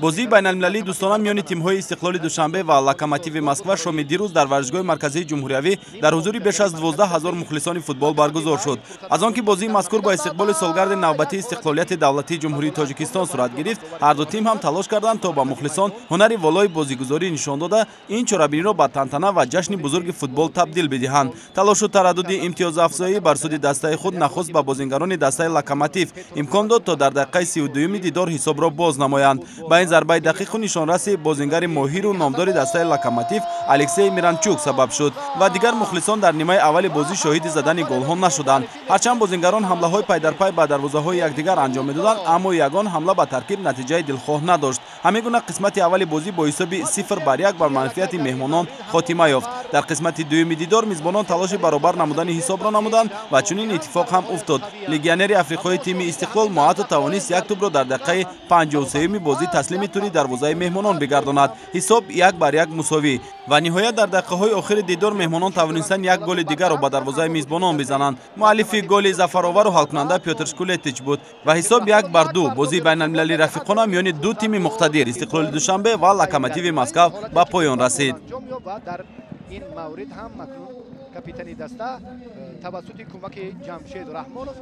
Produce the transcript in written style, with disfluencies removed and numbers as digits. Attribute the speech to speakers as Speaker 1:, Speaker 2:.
Speaker 1: Бозии байналмилалии дӯстона миёни тимҳои Истиқлоли Душанбе ва Локомотиви Москва шоми дирӯз дар варзишгоҳи марказии ҷумҳуриявӣ дар ҳузури беш аз 12 ҳазор мухлисони футбол баргузор шуд. Аз он ки бозии мазкур бо истиқболи солгарди навбатии истиқлолияти давлатии Ҷумҳурии Тоҷикистон сурат гирифт, ҳар ду тим ҳам талош карданд, то ба мухлисон ҳунари волои бозигузорӣ нишон дода, ин чорабиниро ба тантана ва ҷашни бузурги футбол табдил бидиҳанд. Талошу тараддуди имтиёзафзоӣ бар суди дастаи худ нахуст ба бозингарони дастаи Локомотив имкон дод, то дар дақиқаи 32-юми дидор ҳисобро боз намоянд. Ба ин зарбаи дақиқу нишонраси бозингари моҳиру номдори дастаи Локомотив Алексей Миранчук сабаб шуд ва дигар мухлисон дар нимаи аввали бозӣ шоҳиди задани голҳо нашуданд. Ҳарчанд бозингарон ҳамлаҳои пайдарпай ба дарвозаҳои якдигар анҷом медоданд, аммо ягон ҳамла ба таркиб натиҷаи дилхоҳ надошт. Ҳамин гуна қисмати аввали бозӣ бо ҳисоби 0-1 бар манфиати меҳмонон хотима ёфт. Дар қисмати дуюми дидор мизбонон талоши баробар намудани ҳисобро намуданд ва чунин иттифоқ ҳам уфтод. Легионери африқоии тими Истиқлол Моато тавонист як тӯбро дар дақиқаи 53-юми бозӣ таслими тури дарвозаи меҳмонон бигардонад. Ҳисоб 1-1 мусовӣ. Ва ниҳоят дар дақиқаҳои охири дидор меҳмонон тавонистанд як голи дигарро ба дарвозаи мизбонон бизананд. Муаллифи голи зафаровару ҳалкунанда Пётр Шкулетич буд ва ҳисоб 1-2. Бозии байналмилалии рафиқона миёни ду тими муқтадир Истиқлоли Душанбе ва Локомотиви Москав ба поён расид.
Speaker 2: Ин маврид ҳам акнун капитани даста тавассути кӯмаки Ҷамшед Раҳмонов.